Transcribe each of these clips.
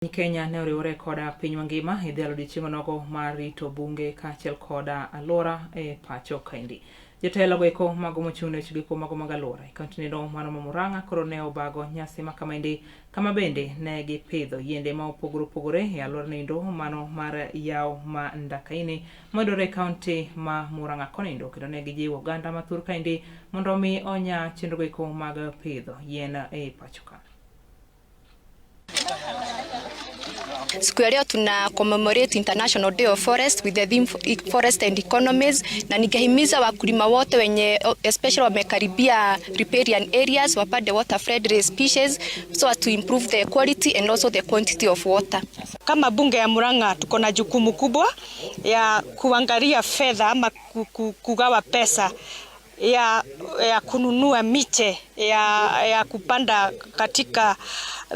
Kenya ne oriwore koda piny mangima e dhialo odiochieng' onogo mar rito bunge kaachiel koda alwora e pacho kaendi. Jotelo go eko mago mochung' ne weche go eko mago mag alwora e kaunti nendo mano ma Murang'a koro ne obago nyasi ma kamaendi kama bende ne gipidho yiende ma opogore opogore e alwora nendo mano mar yawo ma Ndakaini mayudore e kaunti ma Murang'a konindo kendo ne gijiwo oganda ma thur kaendi mondo omi onya chenro go eko mag pidho yien e pacho ka. Siku ya leo tuna commemorate International Day of Forest with the theme Forest and Economies, na ningehimiza wakulima wote wenye especially wamekaribia riparian areas wapande water friendly species so as to improve the quality and also the quantity of water. Kama bunge ya Murang'a tuko na jukumu kubwa ya kuangalia fedha ama kugawa pesa ya kununua miche ya kupanda katika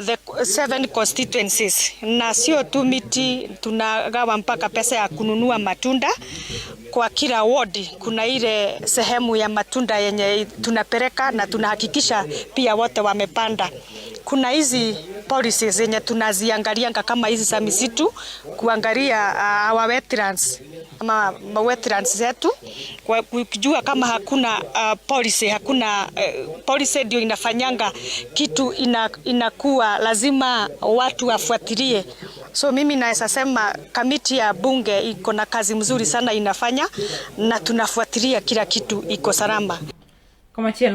the seven constituencies, na sio tu miti, tunagawa mpaka pesa ya kununua matunda kwa kila ward. Kuna ile sehemu ya matunda yenye tunapeleka na tunahakikisha pia wote wamepanda. Kuna hizi policies zenye tunaziangalianga kama hizi za misitu, kuangalia our wetlands ama wetlands zetu, kwa kujua kama hakuna policy, hakuna policy ndio inafanyanga kitu inakuwa lazima watu wafuatilie. So mimi naweza sema kamiti ya bunge iko na kazi mzuri sana inafanya, na tunafuatilia kila kitu iko salama. Komachielo.